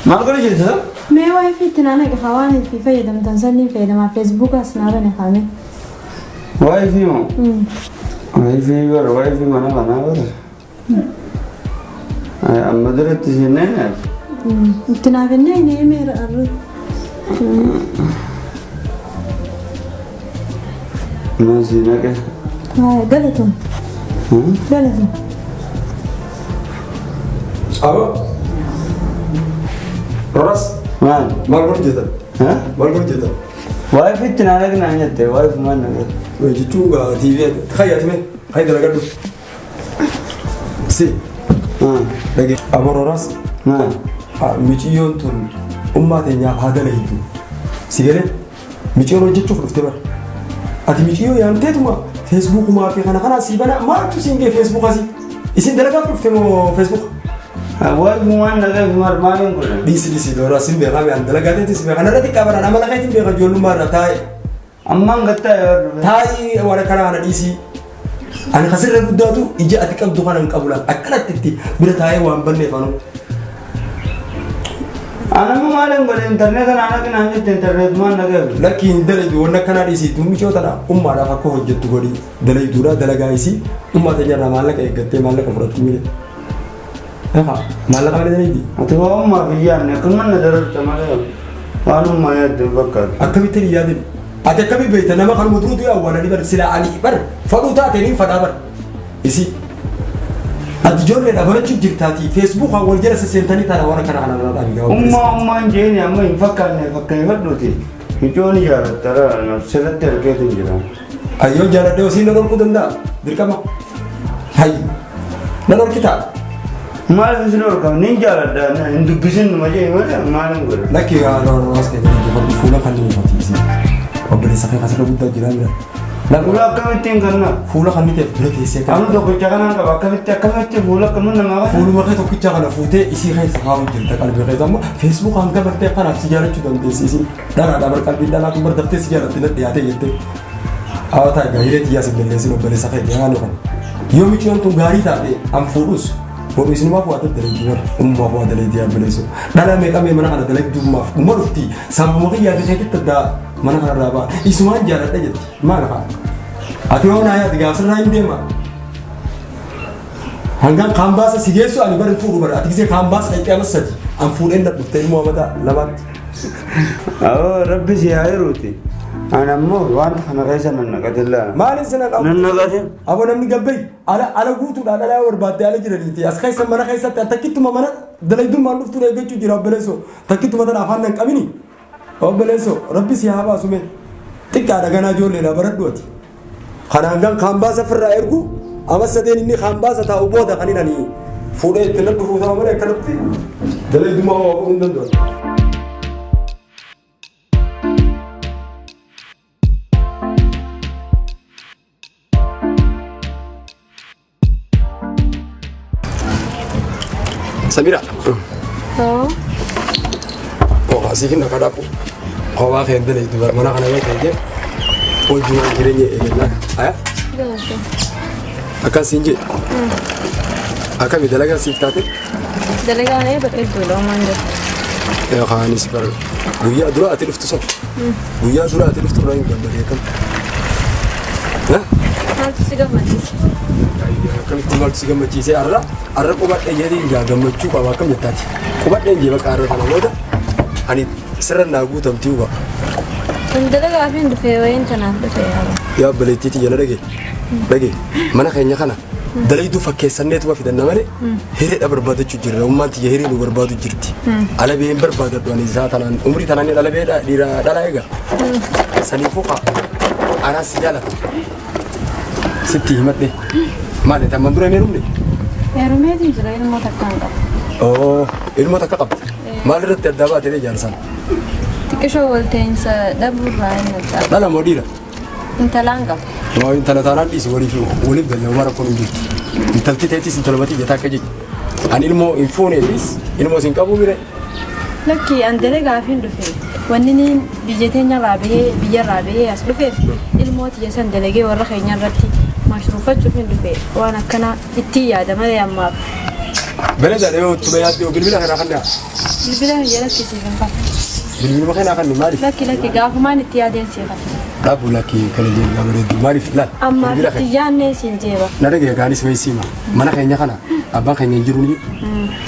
Maal godha jirta? Mee wifi itti naa naqe waan itti fayyadamtan sanniin fayyadamaa feesbuukaas naa bane kaame. Wifi moo? Wifi bara wifi mana kanaa bara. Amma duratti isinneen nyaata. Itti naaf hin naqne meera arru. Maal si naqe? Galatoom. Galatoom. Abo. Roras. Maal? Maal godhu jettan? Maal godhu jettan? Wifi itti naa naqe naan jette wifi maal naqe? Jechuun gaa TV kayyatime kayyi dalagadhu. Si. Dhage. Abo Roras. Maal? Miciyyoon tun ummaa teenyaaf haa dalaytu. Si galee miciyyoon hojjechuuf dhufte bara. Ati miciyyoo yaamteetuma feesbuukumaa fi kana kanaa sii bana maaltu siin gee feesbuuk asii? Isin dalagaaf dhufte moo feesbuuk? Wifi maal naqeef maal maaliin godhan? Dhiisi dhiisi Roras sin beekaa mi'aan dalagaa teetis beekaa narra xiqqaa bara nama lafeetiin beekaa ijoollummaa irra taa'e. Ammaan gattaa yoo dhufe. Taa'ii waan akkanaa kana dhiisii. Ani kasirra guddaatu ija ati qabdu kana hin qabu laata akkanatti itti bira taa'ee waan banneef anu. Anamma maaliin godhe intarneeta naa naqe naan jette intarneet maal naqeef? Lakki hin dalaydu waan akkanaa dhiisii tun micoo tana ummaadhaaf akka hojjettu godhi dalayduudha dalagaa isii ummaa teenyarraa maallaqa eeggattee maallaqa fudhatti mire. Egaa maallaqa malee dalaydi. Ati waa ummaa fi yaadne akkanuma na dararta malee waan ummaa yaadde hin fakkaatu. Akkamitti hin yaadin? Ati akkamii beekta nama kanuma dura du'e awwaalanii bar silaa ani bar fadhuu taate niin fadhaa bar. Isi. Ati ijoolleedha barachuu jirtaati feesbuukaan wal jala sesseentanii tana waan akkana kana irraa dhaabi gaa. Ummaa ummaan jeeni amma hin fakkaanne fakkeeffadhuuti. Micoon jaalattara sirratti argeetu jira. Ayyoon jaaladhee osii na dhorkuu danda'a dirqama. Hayyi na dhorkitaa. Maaliif isin dhorkam nin jaaladha hin dubbisin numa jee malee maalin godha. Lakki yaa roos keenya dhaggeeffadhu fuula kan inni ifati isi. Obboleessa kee kasirra guddaa jira bira. Fuula akkamittiin kanna? Fuula kan inni ta'eef bira teessee kan. Amma tokkicha kanaan qaba akkamitti akkamitti fuula akkamin namaa kana? Fuuluma kee tokkicha kana fuutee isii keessa kaa'u jirta qalbii keessa amma feesbuuk hanga bartee kanaaf si jaalachuu dandeessi isii. Dhalaadha bar qalbiin dhalaa kun bar daftee si jaalatti na dhiyaatee jettee. Haa ta'a egaa hiree tiyyaa sin balleessin obboleessa kee dhiyaanu kana. Yoo miciyyoon tun gaarii taate an fuudhus boru isinumaaf waa daddaleetii bar ummaaf waa daleetii obboleessu. Dhala meeqa mee mana kana dalagdummaaf dhuma dhufti sammuu kiyyaa fi keetitti addaa mana kanarraa ba'a. Isumaan jaaladha jetti maal haa. Ati yoo naa yaadi gaafsirraa hin deema. Hangaan kaan baasa si geessu ani bar hin fuudhu bar ati gisee kaan baasa dhaqxee amas sadi an fuudheen na dhufte ilmoo amata lamaatti. Awoo rabbi si haa hiruuti. Ani ammoo wanta kana keessa nan naqatin laa. Maaliin si naqamu? Nan naqatin. Aboo namni gabbayi ala ala guutuudhaan dhalaa yoo barbaadde ala jiraniiti as keessa mana keessatti an takkittuma mana dalaydummaan dhuftuun eeggachuu jira obboleessoo takkittuma tana afaan nan qabini obboleessoo rabbi si haa baasu mee xiqqaadha ganaa ijoolleedha baradhu ati kanaan gan kaan baasa firraa ergu ama sadeen inni kaan baasa taa'u booda kan inni ani fuudhee itti nan dhufuu ta'a malee akkanatti dalaydummaa waa fuudhuu hin danda'u. Samira. Oo. Koo asii kinna kadhaaqu. Kophaa kee hin dalaytu bara mana kana yoo ta'e hojiiwwan jireenya eegallaa. Aya Galatoom. akkas siin jee. Akkami dalagaa siif taate? Dalagaan ee bareedduudha uumaan jiru. Yookaanis bara guyyaa dura ati dhuftu sun. Guyyaa dura ati dhuftu irraa hin gammadee akkam. Maaltu si gammachiise? Akkamitti maaltu si gammachiise har'a har'a qubadhee jedhee ijaa gammachuu qaba akkam jettaati. Qubadheen jee bakka har'a kana booda ani sirra naa guutamtii huba. Kun dalagaa fi hin dhufee wayiin tanaaf dhufee yaaba. Yaa obboleettii tiyya na dhage dhage mana keenya kana dalayduu fakkeessanneetuma fidanna malee hireedha barbaadachuu jirra ummaan tiyya hiree nu barbaadu jirti. Alabee hin barbaadadhu ani isaa tanaan umrii tanaan alabee dhiira dhalaa eega. Saniifuu kaa anaan si jaalata. Sitti himadhe maali tamman dura hin heerumne? Heerumeetiin jira ilmoo takka hin qabu. Oo ilmoo takka qabdi. Maal irratti addaa baatee jaarsaan? Xiqqishoo walta'iinsa dhabuurraa hin addaa. Dhala moo dhiira? Intalaan qaba. Moo intala taanaan dhiisi waliif waliif galla uma rakkoon hin jirtu. Intalti teetis intala matii jetaa akka jechi. Ani ilmoo hin fuuneefis ilmoo sin qabu mire. Lakki an dalagaaf hin dhufe. Wanni inni biyya teenya irraa bahee biyya irraa bahee as dhufeef ilmoo tiyya san dalagee warra keenya irratti mashruufachuuf hin dhufe waan akkanaa itti yaada malee ammaaf. Bareedaadha yoo ittuma yaadde bilbila kanaa kan dhiyaa. Bilbila kiyya lakkisiif hin qabu. Bilbiluma kanaa kan maaliif? Lakki lakki gaafumaan itti yaadeen si qaba. Dhaabu lakki kan hin bareedu maaliif laal? Ammaaf itti yaadnee siin jeeba. Na dhagee gaanis wayii siima. Mana keenya kana abbaan keenya hin jiru ni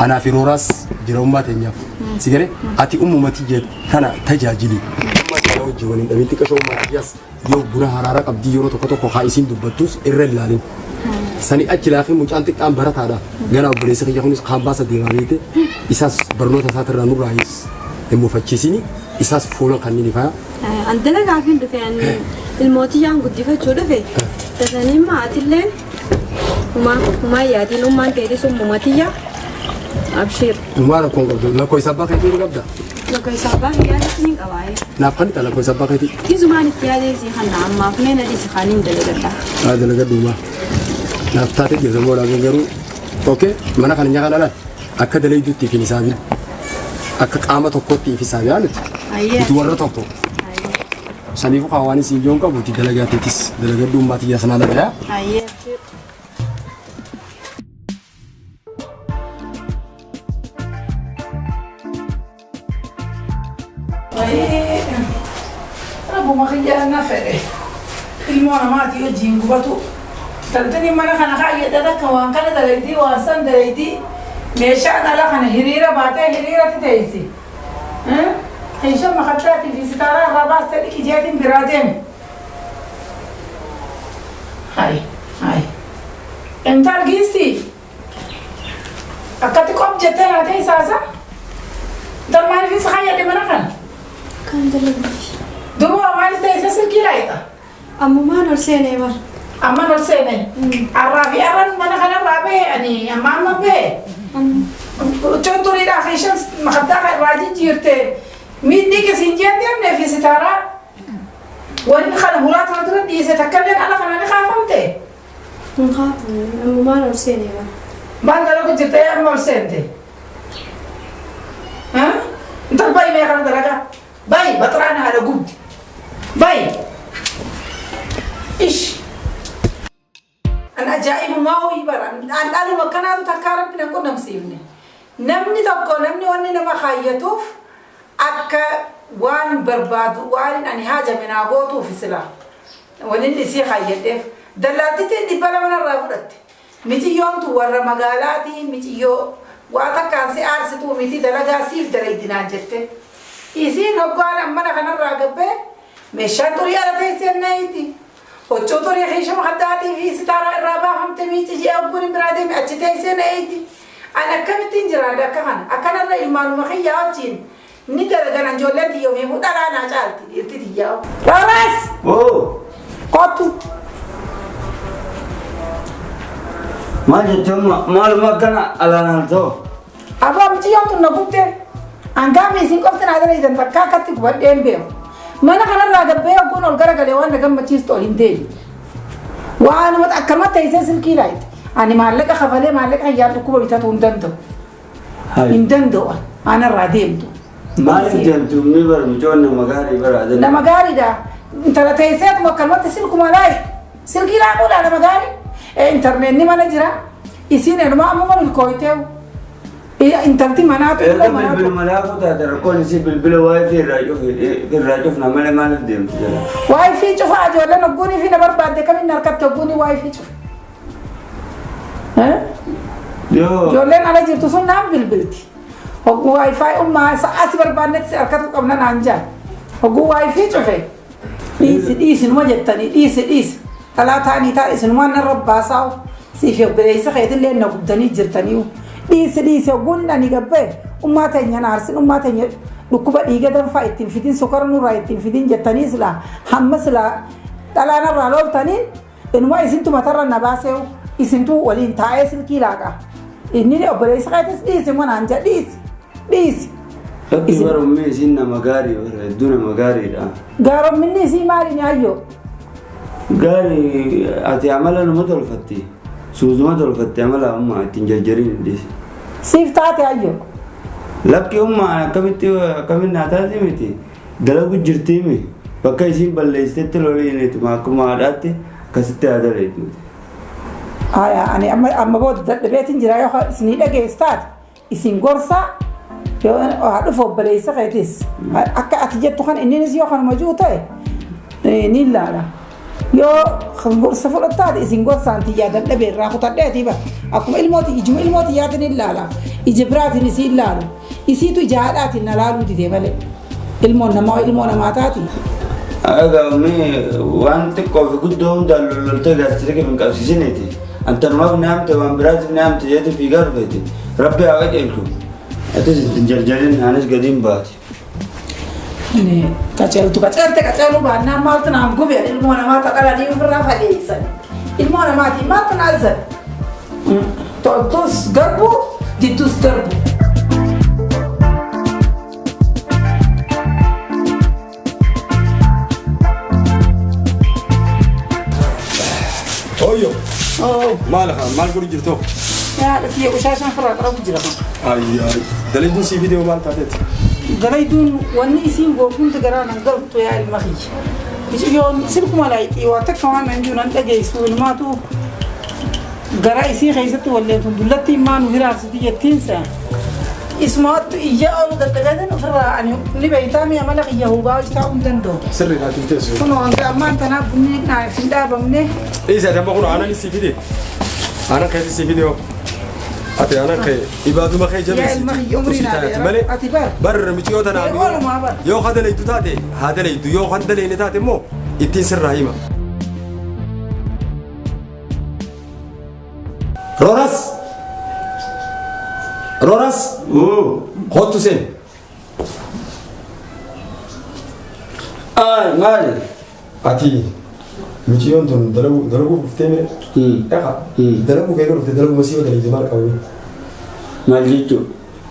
anaa fi rooraas jira ummaa teenyaaf. Si galee ati ummumati jedhu tana tajaajili. Ummaa teenyaa wajjin waliin dhabin xiqqashoo ummaa tiyyaas yoo buna haraara qabdii yeroo tokko tokko haa isiin dubbattus irra hin ilaalin. Sani achi laafee mucaan xiqqaan barataadha. Gara obboleessa kiyya kunis kaan baasa deemaa beekte isaas barnoota isaatirraa nurraa hin mufachiisini isaas fuula kanneen ifaa. An dalagaaf hin dhufe an ilmootiyyaan guddifachuu dhufe dasanii maatilleen humaa yaadiin ummaan teetis ummumatiyya abshiir. Dhumaa rakkoon qabdu lakkoofsa abbaa keetii ni qabda. Lakkoofsa abbaa kiyyaatti ni qabaa. Naaf kan ta'a lakkoofsa abbaa keetii. Isumaan itti yaadee si kanna ammaaf mee na dhiisi kaaniin dalagadha. Haa dalagadhu dhumaa. Naaf taate jirta mooraa garuu okee mana kana nyaata dhalaan akka dalayduutti fi isaabii akka qaama tokkotti fi isaabii haalutti. Itti warra tokko. Saniifuu kaawwan isin yoon qabu itti dalagaa teetis dalagadhu ummaa tiyyaa sanaa dalagaa. Ayyee. Rabbuma kiyyaa na fedhe. Ilmoo namaatii wajjin gubatu. Taltini mana kana kaayyadha takka waan kana dalaydii waan san dalaydii meeshaan ala kana hiriira baatee hiriiratti teessi. Meeshaa makattaatii fi sitaaraa irraa baastee dhiqi jeetiin biraa deemi. Hai hai. Intal giisti. Akkatti qof jettee naa teessaasa. Intal maaliif isa kaayyadhe mana kana? Kan dalaguufi. Duuba maaliif teessee silkii laayita? Ammumaan ol seenee bara. Amma ol seenee. Arraa fi arran mana kanarraa bahe ani amma amma bahe. Huccuun turiidhaa fi isheen makattaa kan irraa jijjiirte miidhii kisiin jeen deemnee fi sitaaraa. Wanni kana hulaa tana dura dhiise takka illee ala kana ni kaafamte. Hin kaafamne ammumaan ol seenee bara. Maal dalagu jirte amma ol seente? Intal bayi mee kana dalagaa. Bayi baxiraan haadha gubdi. Bayi. Ish. An ajaa'ibumaa ho'i bara. An dhaluma kanaatu takkaa rabbi nan qunnamsiifne. Namni tokko namni wanni nama kaayyatuuf akka waan barbaadu waan ani haajame naa gootuuf sila. Wanni inni isii kaayyadheef. Dallaaltittiin 200 narraa fudhatte. Miciyyoon tun warra magaalaatii miciyyoo waa takkaan si aarsituu miti dalagaa siif dalaydinaan jette. Isiin hoggaan mana kanarraa gabbee meeshaan xurii ala teessee naayiti. Huccuu xurii keesha makaddaatii fi sitaaraa irraa baafamte miici ji'a obboon hin biraa deeme achi teessee naayiti. An akkamittiin jiraadha akka kana akkanarra ilmaanuma kiyyaa wajjin ni dalagan ijoolleen tiyya ofii dhalaa naa caalti dhiirti tiyyaa. Rooraas! Oo! Kottu! Maal jechuun maaluma akkana alaanaan ta'u? Abbaa miciyyoon tun na gubdee. Hangaafni isin qofti naa dalaytan takka akkatti gubadhee hin beeku. Mana kanarraa gabbee hogguun ol garagalee waan na gammachiistu ol hin deebi. Waanuma akkanuma teessee silkii laayite. Ani maallaqa kafalee maallaqa hiyyaan dhukkuba bitatu hin danda'u. Hin danda'u anarraa deemtu. Maaliif deemtu mi bara mucoon nama gaarii bara adana. Nama gaariidha. Intala teesseetuma akkanumatti silkuma laayi. Silkii laaquudha nama gaarii. Intarneetni mana jira. Isiin enuma ammuma milkooyteewu. Intalti manaatu Erga ilmoo manaatu. bilbiluma laafuu taate rakkoon isii bilbila waayifii irraa cufna malee maaliif deemtu jala? Waayifii cufa ijoolleen hogguunii fi na barbaadde kamiin harkatti hogguunii waayifii cufa. Yoo. Ijoolleen ala jirtu sun naan bilbilti. Hogguu waayifii ummaa sa'aa si barbaannetti harkatu qabna naan jaan. Hogguu waayifii cufe. Dhiisi dhiisi numa jettanii dhiisi dhiisi. Dhalaa taanii ta'a isinumaan narra baasaa'u. Siif obboleessa keetillee na gubdanii jirtanii. Dhiisi dhiisi hogguun ani gabbee ummaa teenya na aarsin ummaa teenya dhukkuba dhiiga danfaa ittiin fidin sukara nurraa ittiin fidin jettanii silaa hamma silaa dhalaa narraa looltaniin inuma isintu matarra na baaseewu isintu waliin taa'ee silkii laaqa. Inni obboleessa keetis dhiisi manaan jedha dhiisi dhiisi. Lakki bara ummii isiin nama gaarii bara hedduu nama gaariidha. Gaaromminni isii maali nyaayyoo? Gaarii ati amala numa tolfatti. Suutuma tolfatte amala ummaa ittiin jarjariin dhiisi. Siif taate ayyoo. Lakki ummaa akkamitti akkamiin naa taate miti. Dalagu jirtiimi bakka isiin balleessitetti loliinituma akkuma haadhaatti akkasitti haa dalagu. Aya ani amma booda dadhabeetiin jira yoo isinii dhageessaati isin gorsaa yoo haa dhufu obboleessa keetis akka ati jettu kan inninis yoo kanuma jiru ta'e ni ilaala. Yoo gorsa fudhattaate isin gorsaan tiyyaa dadhabee irraa kutadheetii bara akkuma ilmooti ijuma ilmooti yaatin ilaala ija biraatiin isii ilaalu isiitu ija haadhaatiin na laaluu didee malee ilmoon namaa ilmoo namaa taati. Egaa mee waan xiqqoo fi guddoo hundaan loltee gaazexaa hin qabsiisineeti. Antanumaaf ni hamte waan biraatiif ni hamte jeeti fiigaa dhufeeti. Rabbi haa qajeelchu. Atis ittiin jarjarin anis gadiin baati. Qaceeltu qaceelte qaceeluu baannaan maaltu naan gube ilmoo namaa taqalanii ofirraa fageessan. Ilmoo namaatiin maaltu naan zan. Toltus garbu jidduus darbu. Ooyyoo. Maal maal godhu jirtu? Yaa dhufee qoshaashaan firaa qarabu jira. Ayyaa dalayduun sii fidee maal taateeti? Dalayduun wanni isiin gootuun garaa nan galtu yaa ilma kiyya. Biciyyoon silkuma laayixii waa takka waan nan jiru nan dhageessu ilmaatu garaa isii keessatti walleetun dullattiin maa nu hiraarsiti jettiinsa. Isumaattu iyya oolu dadhabeetin ofirraa ani ni beektaa mi'a mala kiyya hubaa hojjetaa hin danda'u. Sirrii naatti teessu. Kunoo hanga ammaan tanaa bunni naaf hin dhaabamne. Dhiisi ati amma kun aanan sii fide. Aanan keessa sii fide hoo. Ati aanan kee ibaaduma kee Yaa ilma kiyya umrii naa jabeessi dheeraa. malee. Ati bar. Bar miciyoo tanaa Ee, oolumaa bar. yoo hadalaytu taate haa dalaytu yoo kan dalayne taate immoo ittiin sirraa hima. Rooras! Rooras! Kottu seen. Ay maali? Ati miciyyoon tun dalaguuf dhuftee mee? Eqa dalaguuf eega dhufte dalaguma sii yoo dalayte maal qabame? Maal jechuun?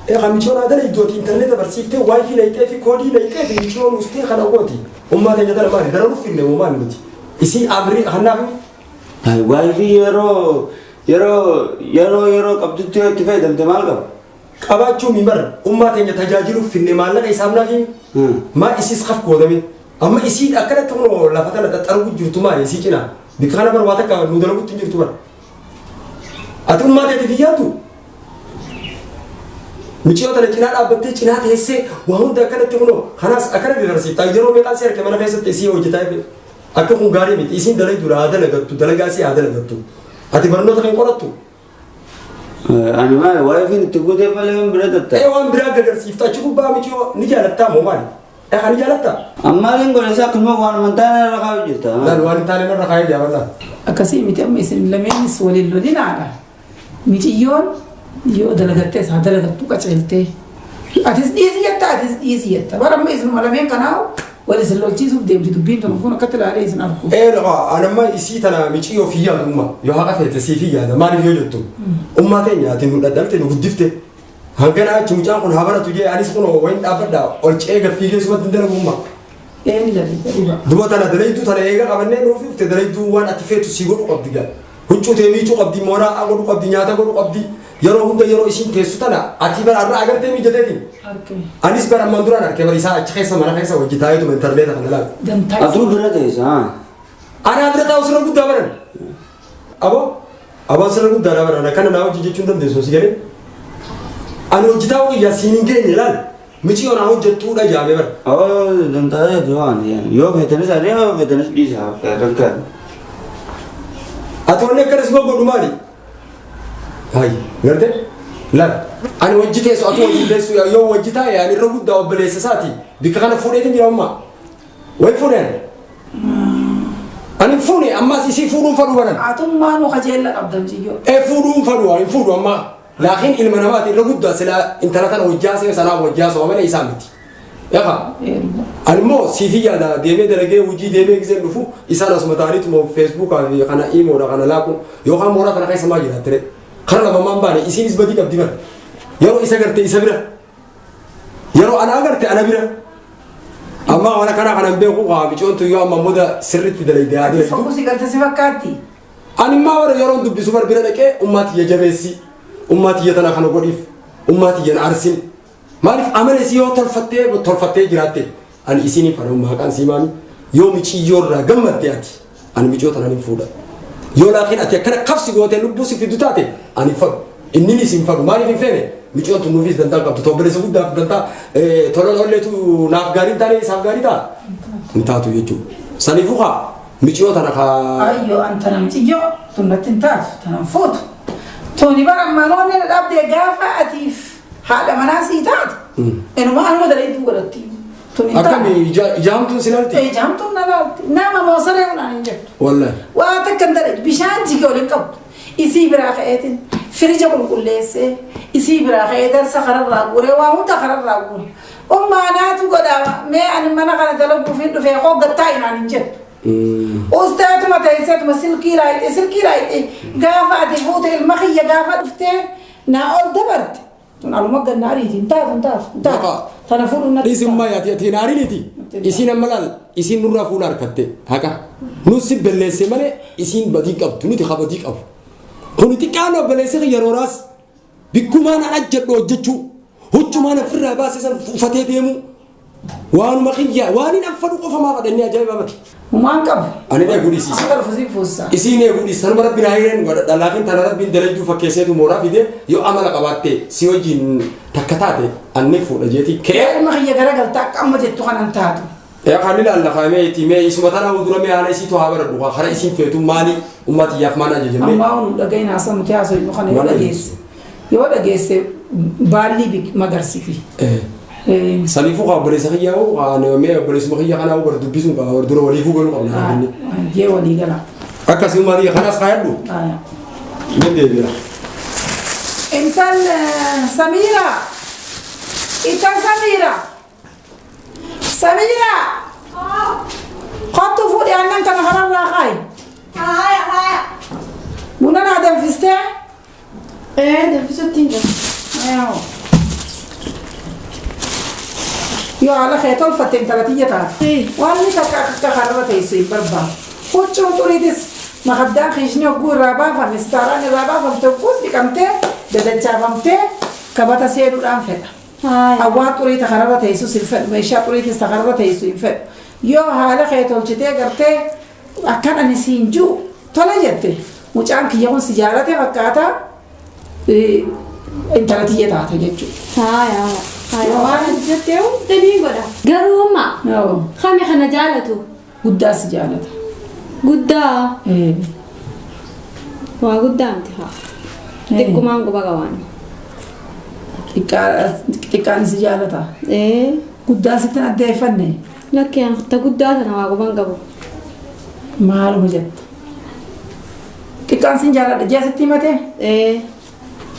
Eqa miciyyoon haa dalaytu ati intarneeta barsiiftee waayifii layxee fi koodii layxee fi miciyyoon ustee kana gooti. Ummaa teenya tana maali? Dalaguuf finne moo maali nuti? Isii amrii hannaaf Ay waayifii yeroo yeroo yeroo yeroo qabdutti yoo itti fayyadamte maal qaba? Qabaachuu mi bar ummaa teenya tajaajiluuf finne maallaqa isaaf naaf himi. Maa isiis kaf gootame? Amma isii akkanatti kunoo lafa tana xaxxaruu jirtu maali isii cinaa? Bikka kana bar waa takka nu dalaguutti hin jirtu bar. Ati ummaa teetiif hin yaaddu? Miciyoo tana cinaa dhaabbattee cinaa teessee waa hunda akkanatti kunoo kanaas akkana dabarsiifta. Yeroo meeqaan si harke mana keessatti isii hojjetaa efe. Akka kun gaarii miti isiin dalayduudha haa dalagattu dalagaa isii haa dalagattu. Ati barnoota kan qorattu. Ani maali waayifiin itti guutee malee waan bira tatta. Ee waan biraa dagarsiifta achi gubbaa miciyoo ni jaalattaa moo maali? Ee kan ni jaalattaa? Ammaaliin godhe isaa akkasuma waan amantaa irra kaa'u jirta. Laal waan hin taane narra kaa'ee jaalalaa. Akkasii miti amma isin lameenis waliin lolinaadha. Miciyyoon yoo dalagattees haa dalagattu qaceeltee. Atis dhiisi jetta atis dhiisi jetta. Bara amma isinuma lameen kanaa wal isin lolchiisuuf deemti dubbiin tun kun akkatti ilaalee isin argu. Ee lafa anamma isii tana miciyoo fi yaadu umma yoo haqa feete siif hin yaada maaliif yoo jettu ummaa teenya ati nu dhadhalte nu guddifte hangana achi mucaan kun haa baratu jee anis kun wayin dhaabbadha ol ce'ee gad fiigee sumatti hin dalagu umma. Ee ni lalita dhugaa. Duba tana dalayduu tana eega qabannee nuuf dhufte dalayduu waan ati feetu sii godhu qabdi gaa. Huccuu tee miicuu qabdi mooraa godhu qabdi nyaata godhu qabdi yeroo hunda yeroo isiin teessu tana ati bara har'a agartee mijateetiin. Arkee. Anis bara ammaan duraan arkee bara isaa achi keessa mana keessa hojii taa'eetuma intarneeta kana laala. Dantaa Atuu bira teessa. Anaa bira taa'u sirra guddaa baran. Aboo aboo sirra guddaa baran akkana naa hojii jechuun dandeessu si galee. Ani hojii taa'u qiyyaa siin hin geenye laal. Miciyoo naa hojjettuudha jaame bara. Oo dantaa waan yoo feetanis ari'a yoo feetanis dhiisa rakkaan. Ati wanni akkanas godhu maali? Hayi gartee laal ani hojii teessu ati hojii teessu yoo hojii taa'e ani irra guddaa obboleessa isaati bikka kana fuudheetiin jira ammaa. Wayi fuudheen. Ani fuune ammas isii fuudhuun fadhu baran. Atummaa nu kajeella qabda miciyyoo. Ee fuudhuun fadhu hin fuudhu ammaa. Laakiin ilma namaati irra guddaa silaa intala tana hojjaa sanaa hojjaa soo malee isaa miti. Yaqa. Ee dhugaa. Ani immoo siifii yaada deemee dalagee hojii deemee giseen dhufu isaan asuma ta'aniituma feesbuukaa fi kana iimoodha kana laakuun yookaan mooraa kana keessa maa jira ture. Kana lama maan baane isiinis badii qabdi bara. Yeroo isa garte isa bira. Yeroo ana agarte ana bira. Amma waan kana kanan beeku kaa micoon yoo amma muda sirriitti dalayde haa dalaydu. Fokusi garte si fakkaatti. Ani immoo bara yeroon dubbisu bar bira dhaqee ummaa tiyya jabeessi. Ummaa tiyya tana kana godhiif. Ummaa tiyya na arsin. Maaliif amala isii yoo tolfattee tolfattee jiraatte. Ani isiniif fadha maqaan siimaami. Yoo miciyyoo irraa gammadde ati ani miciyoo tanaan hin fuudha. Yoo laakiin ati akkana kabsi gootee lubbuu si fiddu taate ani fadhu. Inni isin fadhu maaliif hin feene miciyoon tun nuufis dantaa qabdu obboleessa guddaaf dantaa tola olleetu naaf gaarii hin taane isaaf gaarii ta'a. Hin taatu jechuudha. Saniifuu kaa miciyoo tana kaa. Ayyoo an tana miciyyoo tun natti hin taatu tanan fuutu. Tuni bara manoonni na dhabdee gaafa atiif haadha manaa sii taate. Inuma anuma dalayduu godhatti. Tun hin taatu. Akkami ija hamtuun si laalti? Ija hamtuun na laalti. Nama moosaree hunaan hin jettu. Wallahi. Waa takka hin dalagdu bishaan jige waliin qabdu. Isii biraa ka'eetiin firija qulqulleessee isii biraa ka'ee darsa kararraa guuree waa hunda kararraa guure. Ummaa naatu godha mee ani mana kana dalaguuf hin dhufee koo gattaa inaan hin jettu. Usteetuma teesseetuma silkii laayixee silkii laayixee gaafa ati fuute ilma kiyya gaafa dhuftee naa ol dabarte. Tun aluma ganna ariiti hin taatu hin taatu hin taatu. Tana fuudhu natti. Dhiisummaa yaati ati hin aariniiti. Isiin amma laal isiin nurraa fuula harkatte haqa. Nus si belleesse malee isiin badii qabdu nuti ha badii qabu. Kuni xiqqaan obboleessi kiyya rooraas bikkumaan an ajjadhu hojjechuu huccumaan ofirraa baasee san uffatee deemuu waanuma kiyya waan hin anfadhu qofa maa fadhannee ajaa'iba bara. Humaan qabu. Ani eeguu dhiisiisa. Akka dhufu si fuussa. Isiin eeguu dhiisi sanuma rabbiin haa hireen godhadha laakiin tana rabbiin dalajjuu fakkeesseetu mooraa fide yoo amala qabaatte si wajjin takka taate anni fuudha jeetii kee. Ilma kiyya garagalta akka amma jettu kanan taatu. Yaa kan ilaalla kaamee itti mee isuma tana dura mee haala isiitu haa baradhu kara isiin feetu maali ummati yaaf maan ajajamee. Ammaa onu dhagahin haasaa nuti haasofnu kana yoo dhageesse yoo dhageesse baallii magarsiti. Saniifuu kaa obboleessa kiyyaa hoo kaan mee obboleessuma kiyya kanaa hoo bara dubbisuun qaba bara dura waliifuu galuu qabna inni. Jee walii gala. Akkasii ummati kanaas kaayadhu. Min deebi'a. Intal Samiira. Intal Samiira. Samiira. Kottu fuudhi aannan kana kararraa kaayi. Haaya haaya. Buna naa danfistee? Danfisutti hin jiru. Yoo haala kee tolfatte intala tiyya taate. Wanni takka akka kararra teessu hin barbaadu. Huccuun xuriitis makaddaan kiishni hogguu irraa baafame sitaaraan irraa baafamte hogguus dhiqamtee dadachaafamtee kabata seenuudhaan fedha. Awwaa xurii ta kararra teessus hin fedhu meeshaa xuriitis ta kararra teessu hin fedhu. Yoo haala kee tolchitee gartee akkan ani siin jiru tola jette mucaan kiyya kun si jaalate fakkaata intala tiyya taate jechuudha. Haaya haaya. Waan jettee hunda ni godha. Garuu amma kami kana jaalatu? Guddaa si jaalata. Guddaa? Waa guddaa miti haa. Xiqqumaan quba qabaan. Xiqqaan si jaalata. Guddaa sitti addeeffanne. Lakki ta guddaa tana waa quban qabu. Maaluma jetta? Xiqqaan sin jaaladha jee sitti himate?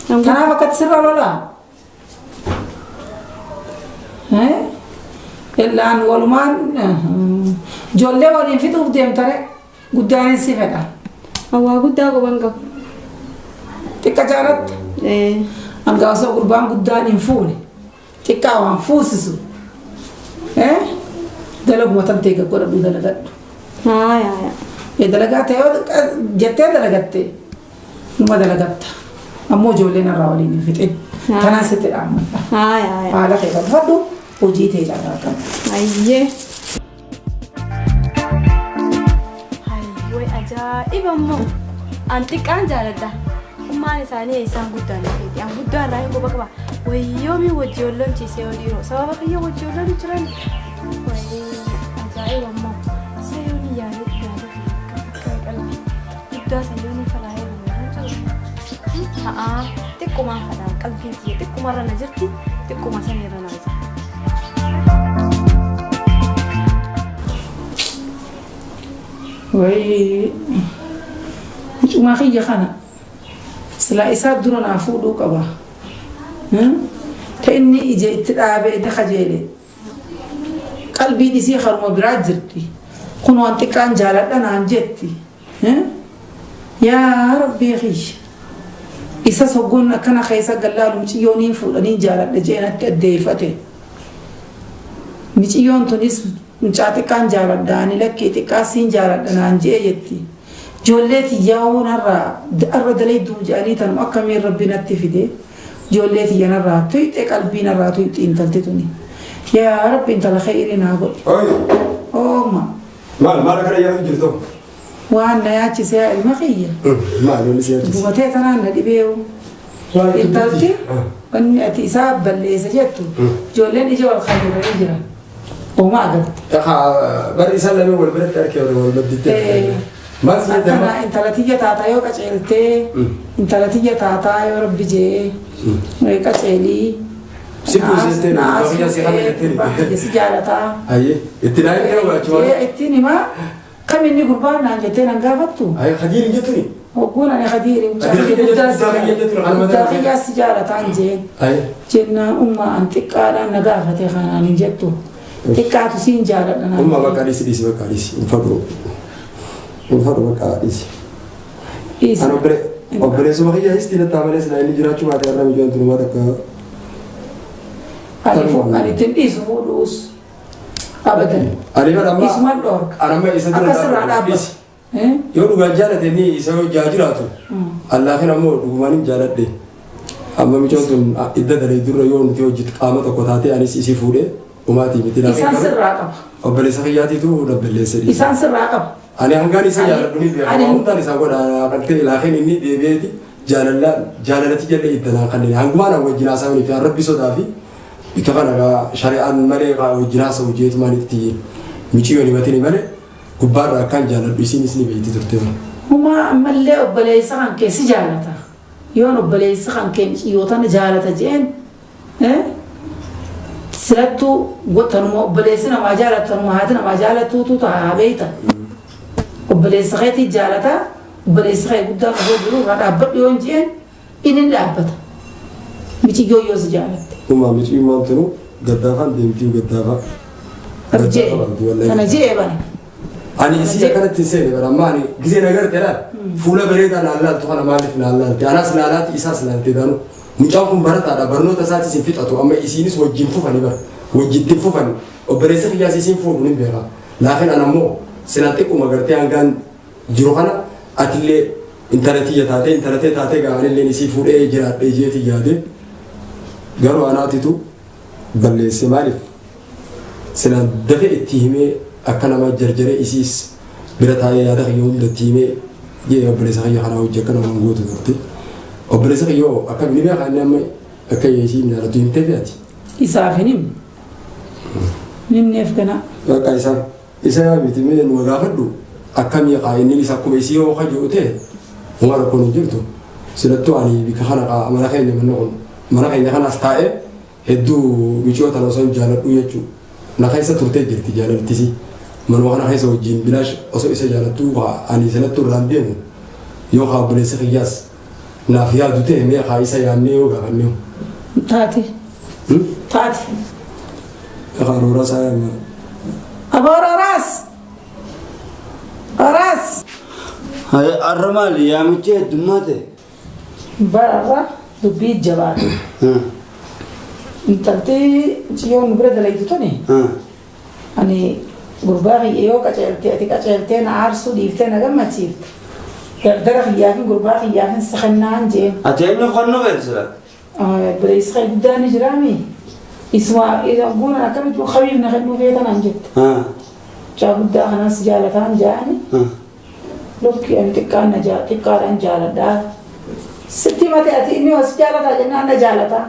Kanaaf akkatti sirra lolaa? Illaan walumaan ijoollee waliin fixuuf deemtare guddaanis si fedha. Waa guddaa quban qabu. Xiqqa jaalatta? Hanga osoo gurbaan guddaan hin fuune xiqqaa waan fuusisu. Dalaguma tamtee gaggodhadhu dalagadhu. Haaya. Dalagaa ta'e yoo jettee dalagatte numa dalagatta. Ammoo ijoolleen irraa waliin hin fixin. Tanaan sitti dhaammadha. Haaya. Haala kee tolfadhu hojii ta'e carraa qabda. Ayyee. Way ajaa'iba immoo an xiqqaan jaaladha. Ummaan isaanii isaan guddaan dhufeeti. An guddaa irraa hin quba qaba. Wayyoomii wajji olloomchiisee yoo dhiiroo sababa kiyya wajji olloom jiran. Wayii ajaa'iba immoo sayoon yaadee yaadee qalbii guddaa sayoon falaayee jiru. Haa xiqqumaan fadhaan qalbiin kiyya xiqqumarra na jirti xiqquma sana irra na jira. Wayii mucumaa kiyya kana silaa isaa dura naa fuudhuu qaba. Ta inni ija itti dhaabee inni kajeele qalbiin isii haruma biraa jirti. Kun waan xiqqaan jaaladha naan jetti. Yaa Rabbii kiyya. Isa soggoon akkana keessa gallaalu miciyyoon hin fuudhanii jaaladha jee natti addeeffate. Miciyyoon tunis mucaa xiqqaan jaaladha ani lakkee xiqqaa siin jaaladha naan jee jetti. Ijoollee tiyyaa narraa arra dalayduu jedhanii tanuma akkamiin rabbi natti fide. Ijoollee tiyya narraa tuyxe qalbii narraa tuyxe intalti tuni. Yaa Rabbi intala khayrii naa godhi. Oyi. Ooma. Maal maal akkana yaadu jirtu? Waan na yaachisee yaa ilma kiyya. Maal wanni si yaachise? Dubatee tanaan na dhibeewu. Intalti wanni ati isaa balleessa jettu ijoolleen ija wal kaayatanii jiran. Ooma agarte. Bari isaan lameen wal biratti argee wal madditti. Maal si jedhama? Akkana intala tiyya taataa yoo qaceeltee intala tiyya taataa yoo rabbi jee qaceelii. Si fuusettee baay'ee si kana jettee. Si jaalataa. Ayyee itti naa hin ta'u achuma. Ittiin himaa kam inni gurbaan naan jettee nan gaafattu. Ayyee Khadiir hin jettuni. Hogguun ani Khadiiri guddaa kiyyaa si jaalataan jeen. Jennaan ummaa an xiqqaadhaan na gaafate kanaan hin jettu. Xiqqaatu siin jaaladha naan. Ummaa bakka dhiisi dhiisi bakka dhiisi hin fadhu. Hin fadhu bakka dhiisi. An obboleessuma kiyyaa histii nattaa malee silaa inni jiraachuu baate har'a mijoon turumaa takka. Ani ittiin dhiisu fuudhuus. Abadan. Ani bara amma. Isumaan dhoorka. Ani amma isa dura Akka sirraa dhaabbatu. Yoo dhugaan jaalate inni isa hojjaa jiraatu. Allaahin ammoo dhugumaan hin jaaladhe. Amma micoon tun idda dalee durra yoo nuti hojjetu qaama tokko taatee anis isii fuudhee dhumaatii miti. Isaan sirraa qaba. Obboleessa kiyyaatiitu dabballeessa dhiisa. Isaan sirraa qaba. Ani hangaan isa jaaladhu ni beeka. Hundaan isaa godha qaltee laakiin inni deebi'eeti jaalalatti jallee iddanaan kanneen hangumaan an wajjin haasa'anii fi rabbi sodaa fi bika kana shari'aan malee wajjin haasa'u jeetumaan itti miciyyoon himatini malee gubbaarraa akkaan jaaladhu isiinis ni beekti turte. Humaa ammallee obboleessa kan kee si jaalata. Yoon obboleessa kan kee miciyyoo tana jaalata jeen silattuu tanuma obboleessi namaa jaalatu tanuma haati namaa jaalattuutu ta'a beekta. Obboleessa keetii jaalata obboleessa kee guddaa osoo jiru irraa dhaabbadhu yoon jeen inni ni dhaabbata. Miciyyoo yoo si jaalatte. Humaa miciyyummaan tunu gaddaafaan deemtii gaddaafaa. Tana jee bana. Ani isii akkanatti hin seene bara amma ani gisee na garte laal fuula bareedaa naan laaltu kana maaliif naan laalte anaas laalaati isaas laalte daanu mucaan kun barataadha barnoota isaatis hin fixatu amma isiinis wajjin fufani bara wajjin fufani obboleessa kiyyaas isiin fuudhu ni beeka laakiin ana ammoo silaan xiqquma gartee hangaan jiru kana atillee intala tiyya taatee intala tee taatee gaa'anillee isii fuudhee jiraadhee jeeti yaade garuu anaatitu balleesse maaliif silaan dafee itti himee akka nama jarjaree isiis bira taa'ee yaada kiyya hundatti himee jee obboleessa kiyya kanaa hojii akka namaan gootu turte. Obboleessa kiyya hoo akka ni beekaa inni amma akka isiin jaalatu himtee fe'ati. Isaaf hin himne. Himneef kana. Bakka isa isa yaa miti mee nu gaafadhu akkamii kaa inni isa akkuma isii yoo kaji'u ta'e uma rakkoon hin jirtu. Silattuu ani bika kana kaa mana keenya manni kun mana keenya kanas taa'ee hedduu miciyoo tana osoo hin jaaladhu jechuudha. Na keessa turtee jirti jaalaltisi. Manuma kana keessa wajjin bilaash osoo isa jaalattuu ani silattuu irraan deemu yoo kaa obboleessa kiyyaas naaf yaadu ta'e mee kaa isa yaamnee yoo gaafannee. Taate. Taate. Kaa rooraa yaamne. Aboo rooraas. Rooraas. Har'a maali yaamichi heddummaa ta'e? Bararra dubbii jabaate. Intalti miciyyoon nu bira dalaytu tuni. Ani gurbaa kiyya yoo qaceeltee ati qaceeltee na aarsuu dhiiftee na gammachiifte. Dardara kiyyaafin gurbaa kiyyaafin si kennaan jeen. Ati eenyu kennuu feete? Obboleessi kee guddaan ni jiraami. Isuma guunan akkamitti kabiif na kennuu feetan an jette. Mucaa guddaa kanas jaalataan jaani. Lokki ani xiqqaan na xiqqaadhaan jaaladhaa. Sitti mate ati inni os jaalataa jennaan na jaalataa.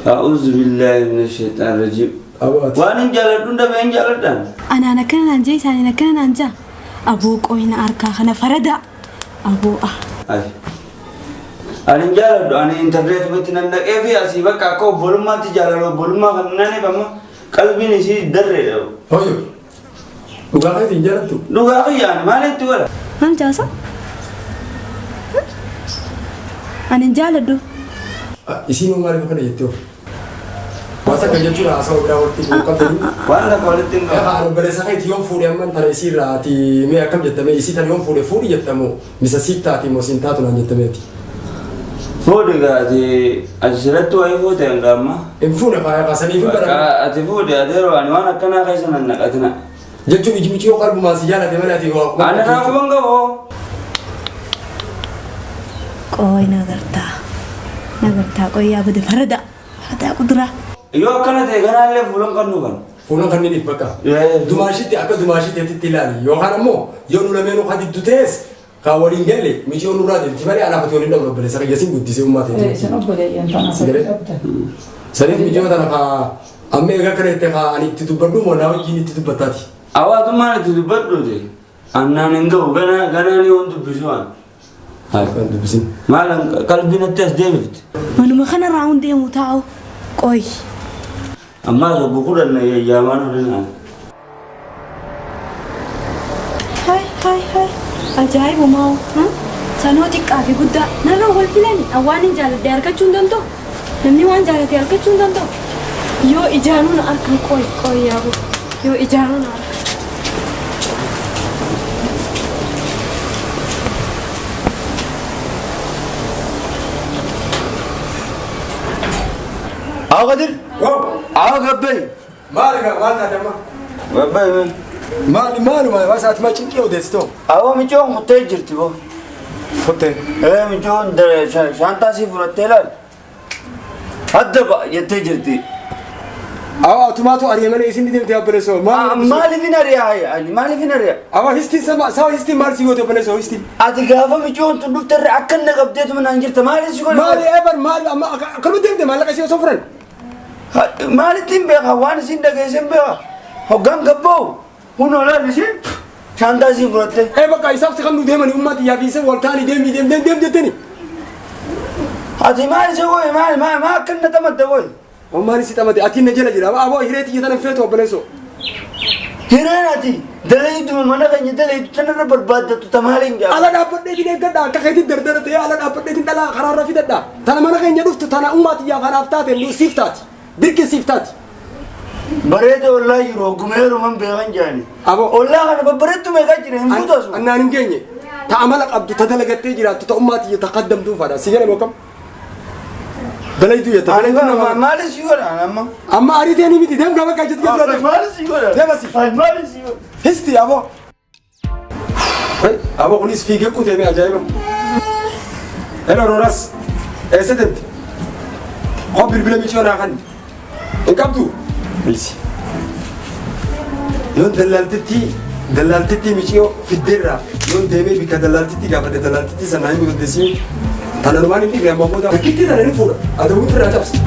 A'uuzu billaahi mina shaytaan rajiim. Waan hin jaaladhu hunda hin jaaladhaan. Anaan akkana naan jee isaaniin akkana naan jaa. Aboo qoyina harkaa kana farada. Aboo ah. Ani hin jaaladhu ani intarneetumatti nan dhaqee fi asii bakka akka obbolummaatti jaalala obbolummaa kan nan eebama qalbiin isii darreedha. Hoyo. Dhugaa keetii hin jaalattu? Dhugaa kiyyaan maalitti godha? Maal jaasa? Ani hin jaaladhu. Isiin hoo maaliif akkana jettee hoo? Waan takka jechuudha haasawaa biraa walitti hin qabdanii. Waan takka walitti hin qabu. Ani obboleessa keeti yoon fuudhe amman tana isii irraa ati mee akkam jettamee isii tana yoon fuudhe fuudhi jettamoo misa siif taati moo siin taatu naan jettameeti. Fuudhi gaa ati ati sirratti wayii fuute hanga amma. Hin fuune faaya kaasanii fi bara. Ati fuudhi ati yeroo ani waan akkanaa keessa nan naqatina. Jechuun iji miciyoo qalbumaan si jaalate malee ati waa. Ani irraa quban qabu. Qoy nagartaa. Nagartaa qoyyaa bade farada. Farada kuduraa. Yoo akkana ta'e ganaallee fuulan kan nu kan. Fuulan kanneen bakka. Dumaashitti akka dumaashitti ilaali yookaan ammoo yoo nu lameenuu hadiddu ta'es kan waliin galle miciyoo nurraa deemti malee anaafati waliin dhabnu obboleessa kiyya siin guddisee ummaa ta'e. Isin obboleeyyan tana Sigare? sadii qabdan. Saniif miciyoo tana kaa amma egaa kana itti kaa ani itti dubbadhu moo naa wajjin itti dubbattaati. Hawaatummaan itti dubbadhuuti. Annaan hin ga'u ganaa ganaa ni waan dubbisu waan. Kan dubbisin. Maal qalbiin natti as deebifti. Manuma kanarraa hundeemu taa'u qoy. Ammaas obbo kudhan yaamaan olin. Hai hai hai ajaa'ibumaa sanoo xiqqaa fi guddaa narra wal filani waan hin jaaladhe argachuu hin danda'u namni waan jaalate argachuu hin danda'u yoo ijaanuu na argan qoy qoy yaabu yoo ijaanuu na argan. Awa Kadir. Awa Gabbay. Maal egaa maal taate amma? Gabbay. Maali maaluma waan sa'aatii cinqii odeessitoo? Awa micoon kuttee jirti boo. Kuttee. Ee micoon shaantaa sii fudhattee laal. Hadda ba'a jettee jirti. Awa atumaatu ari'ee malee isin deemtee obboleessoo. Maaliif hin ari'a hayya ani maaliif hin ari'a? Awa histiin sama sawa histiin maal si goote obboleessoo histiin? Ati gaafa micoon tun dhufte irra akka inni qabdeetu manaan jirta maaliif si godhe? Maali eebar maali amma akkanuma deemte maallaqa ishee osoo furan? Maalitti hin beeka waan isin dhageesse hin beeka. Hoggaan gabba'u hunoo laal isin shaantaa sii fudhatte. Ee bakka isaaf si kan nu deemani ummaa xiyyaa fi isin wal taanii deemii deem deem deem jetteni. Ati maal isa gooye maal maal maal akka inni xamadde gooye? Ummaan si xamate ati na jala jira aboo hiree xiyya tana feetu obboleessoo. Hireen ati dalaytu mana keenya dalaytu tanarra barbaaddatu tamaaliin jaa. Ala dhaabbadheetiin eeggadha akka keetiin dardara ta'ee ala dhaabbadheetiin dhalaa karaarra fidadha. Tana mana keenya dhuftu tana ummaa xiyyaa kanaaf taate nu siif taati. Dirqi siif taati. Bareeda ollaa jiru hoggumeeruman beekan jaani. Aboo. Ollaa kana babbareettu meeqaa jira hin fuutu asuma. Annaan hin geenye. Ta amala qabdu ta dalagattee jiraattu ta ummaa xiyya ta qaddamtuu fadha. Si jedhame akkam? Dalaytuu jetta. Ani kana maali si godha amma? Amma ariitee ni miti deem gaba qajeelti jedhu. Maali si godha? Deema si. Maali si godha? Histi aboo. Aboo kunis fiigee kutee mee ajaa'iba. Hello Roras. Eessa deemte? Koo bilbila miciyoo naa kanni. Hin qabdu? Bilisi. Yoon dallaaltittii miciyoo fiddeerraa yoon deemee bikka dallaaltittii gaafadhe dallaaltittii sanaa hin dandeessii. Tana numaan hin dhiifne amma booda. Takkitti tana ni fuudha. Adawwiin firraa cabsa.